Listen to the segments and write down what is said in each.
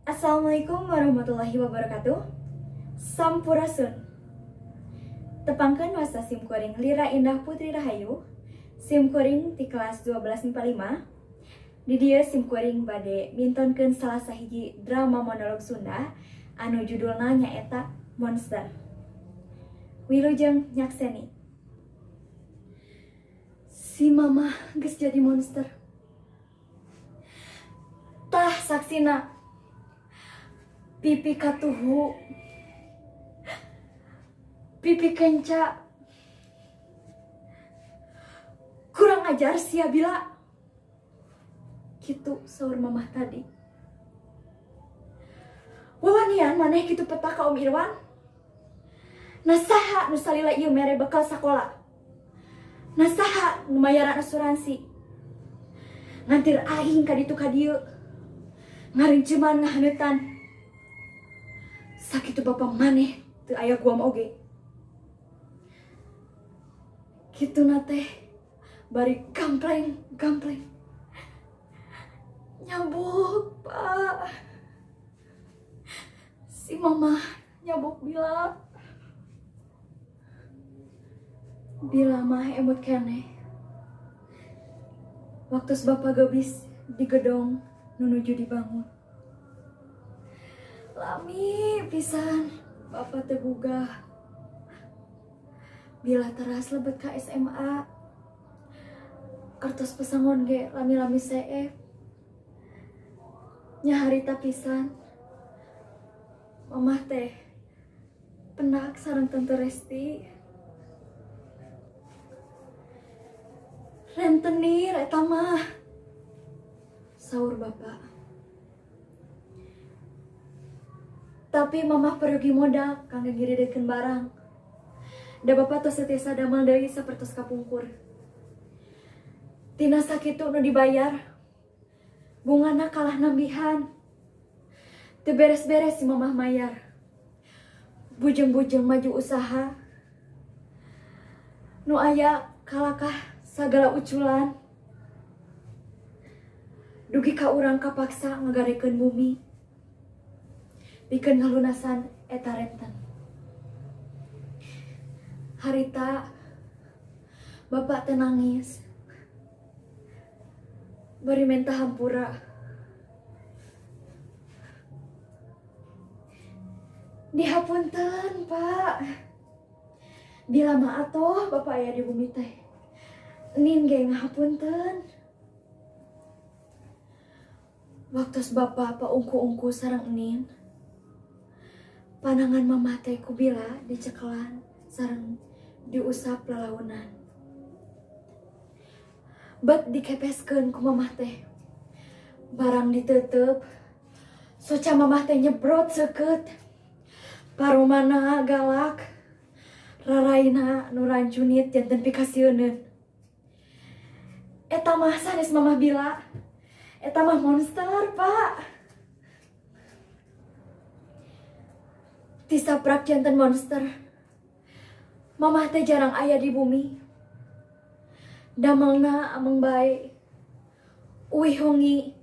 Assalamualaikum warahmatullahi wabarakatuh. Sampurasun. Tepangkeun, wasta sim kuring Lira Indah Putri Rahayu. Sim kuring di kelas 12 45. Di dieu sim kuring bade mintonkeun salah sahiji drama monolog Sunda anu judulna nyaeta Monster. Wilujeng nyakseni. Si mama geus jadi monster. Tah, saksina, pipi katuhu, pipi kenca. Kurang ajar sia, Bila, gitu saur mamah tadi. Wawanian maneh kitu peta ka Om Irwan? Nah, saha nu salila ieu mere bekal sakola? Nah, saha nu mayaran asuransi? Ngantir aing ka ditu ka dieu, ngareunceman, ngahaneutan. Sakitu bapak maneh teu aya guam oge. Kitu na teh bari gampleng gampleng nyabok, Pak. Si mama nyabok Bila. Bila mah emut keneh waktu bapak gebis di gedong nu nuju dibangun. Lami pisan bapak teu gugah. Bila teras lebet ka SMA. Artos pesangon ge lami-lami seep. Nya, harita pisan mamah teh pendak sareng Tante Resti. Rentenir eta mah, saur bapak. Tapi mamah peryogi modal kangge ngiridekeun barang. Da bapak tos tiasa damel deui sapertos kapungkur. Tina sakitu nu dibayar, bungana kalah nambihan. Teu beres-beres si mamah mayar. Bujeng-bujeng maju usaha. Nu aya kalakah sagala uculan. Dugi ka urang kapaksa ngagarekeun bumi pikeun ngalunasan eta renten. Harita bapak teh nangis bari menta hampura. Dihapunten, Pak. Bila mah atoh bapak aya di bumi teh. Nin ge ngahapunten. Waktu bapak paungku-ungku sareng Nin, panangan mamah teh ku Bila dicekelan sareng diusap lalaunan. Bet dikepeskeun ku mamah teh. Barang ditetep, soca mamah teh nyebrot seukeut. Paromana galak, raraina nu rancunit janten pikasieuneun. Eta mah sanes mamah Bila. Eta mah monster, Pak. Tisaprak janten monster. Mamah teh jarang aya di bumi. Damelna ameng bae. Uih hongi.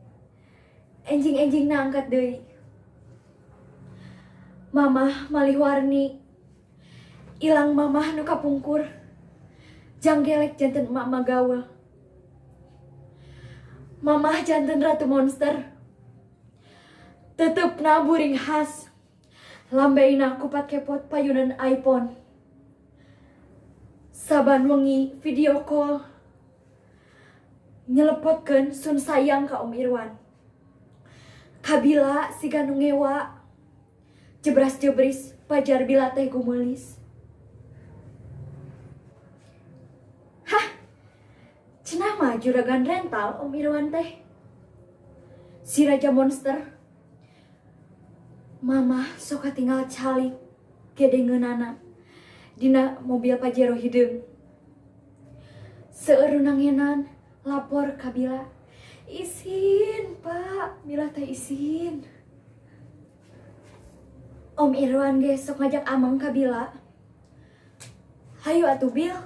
Enjing-enjingna angkat deui. Mamah malih warni. Ilang mamah nu kapungkur. Janggelek janten emak-emak gaul. Mamah janten ratu monster. Tetepna buring khas. Lambeina kupat kepot payunan iPhone. Saban wengi video call. Nyelepotkeun sun sayang ka Om Irwan. Kabila siga nu ngewa. Jebras jebris pajar Bila teh gumeulis. Hah, cenah mah juragan rental Om Irwan teh. Si Raja Monster. Mamah sok tinggal calik gede ngeunana dina mobil Pajero hideung. Seueur nu nangenan lapor ka Bila. Isin, Pak, Bila teh isin. Om Irwan ge sok ngajak ameng ka Bila. Hayu atuh, Bil.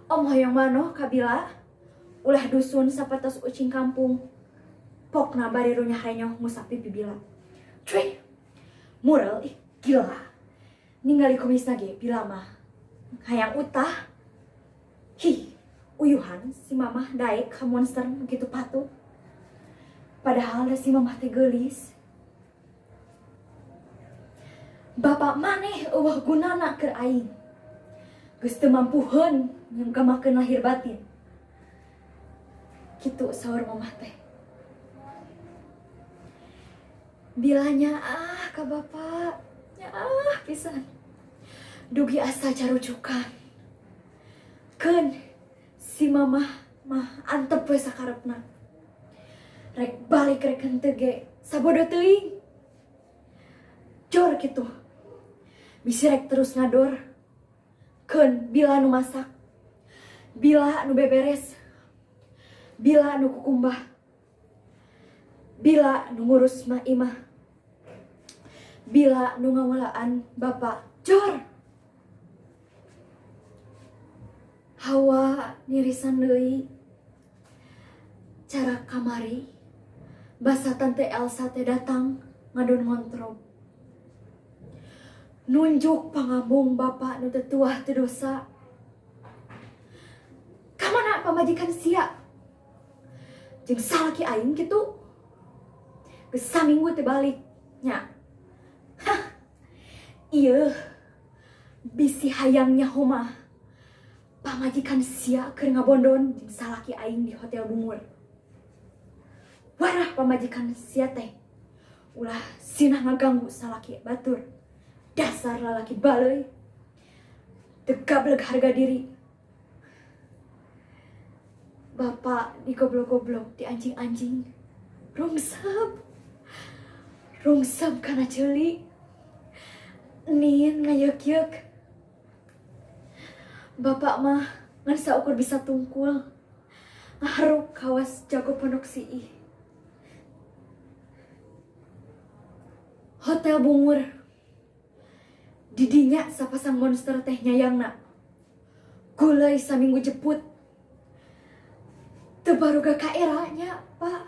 Om hoyong manoh ka Bila. Ulah dusun sapertos ucing kampung. Pokna bari runyah renyoh ngusap pipi Bila. Cuy. Murel ih gila. Ningali kumisna ge bila mah hayang utah. Hi, uyuhan si mamah daek ka monster nu kitu patut. Padahal da si mamah teh geulis. Bapak maneh euweuh gunana keur aing. Geus teu mampuheun nyengkemakeun lahir batin. Kitu saur mamah teh. Bila nyaah ka bapak, nyaah pisan. Dugi asa carucukan. Keun si mamah mah antep we sakarepna. Rek balik rek henteu ge sabodo teuing. Jor kitu. Bisi rek terus ngador. Keun bila nu masak. Bila nu beberes. Bila nu kukumbah. Bila nu ngurus mah imah. Bila nu ngawalaan bapak. Jor. Hawa nirisan deui. Cara kamari basa tante Elsa teh datang ngadon ngontrol. Nunjuk pangambung bapak nu teu tuah teu dosa. Kamana pamajikan sia? Jeung salaki aing kitu. Geus saminggu teu balik nya. Hah. Ieu bisi hayang nyaho mah pamajikan sia keur ngabondon jeung salaki aing di hotel Bungur. Warah pamajikan sia teh ulah sinah ngaganggu salaki batur. Dasar lalaki baleuy. Teu gableg harga diri. Bapak digoblok-goblok di anjing-anjing. Rungsep. Rungsep kana ceuli. Nin ngayeuk-yeuk. Bapak mah ngan saukur bisa tungkul. Ngaharuk kawas jago pondok siih. Hotel Bungur. Didinya sapasang monster teh nyayangna. Gulai saminggu jeput. Teu baruga ka era nya, Pak.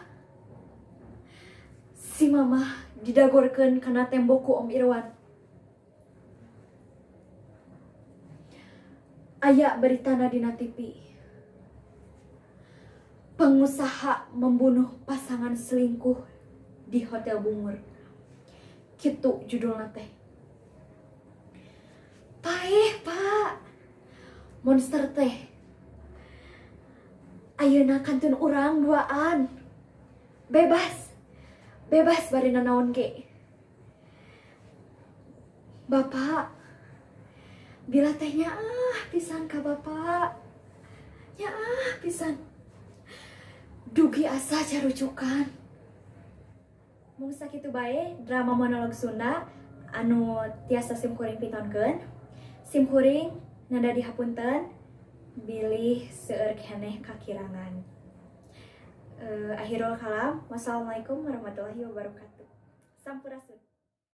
Si mamah didagorkeun kana tembok ku Om Irwan. Aya beritana dina TV. Pengusaha membunuh pasangan selingkuh di Hotel Bungur. Kitu judulna teh. Paeh, Pak. Monster teh. Ayeuna kantun urang duaan. Bebas. Bebas bari nanaon ge. Bapak. Bila teh nyaah pisan ka bapak. Nyaah pisan. Dugi asa carucukan. Mung sakitu bae drama monolog Sunda anu tiasa simkuring pitonkeun. Simkuring nada dihapunten bilih seueur keneh kakirangan. Akhirul kalam, wassalamualaikum warahmatullahi wabarakatuh. Sampurasun.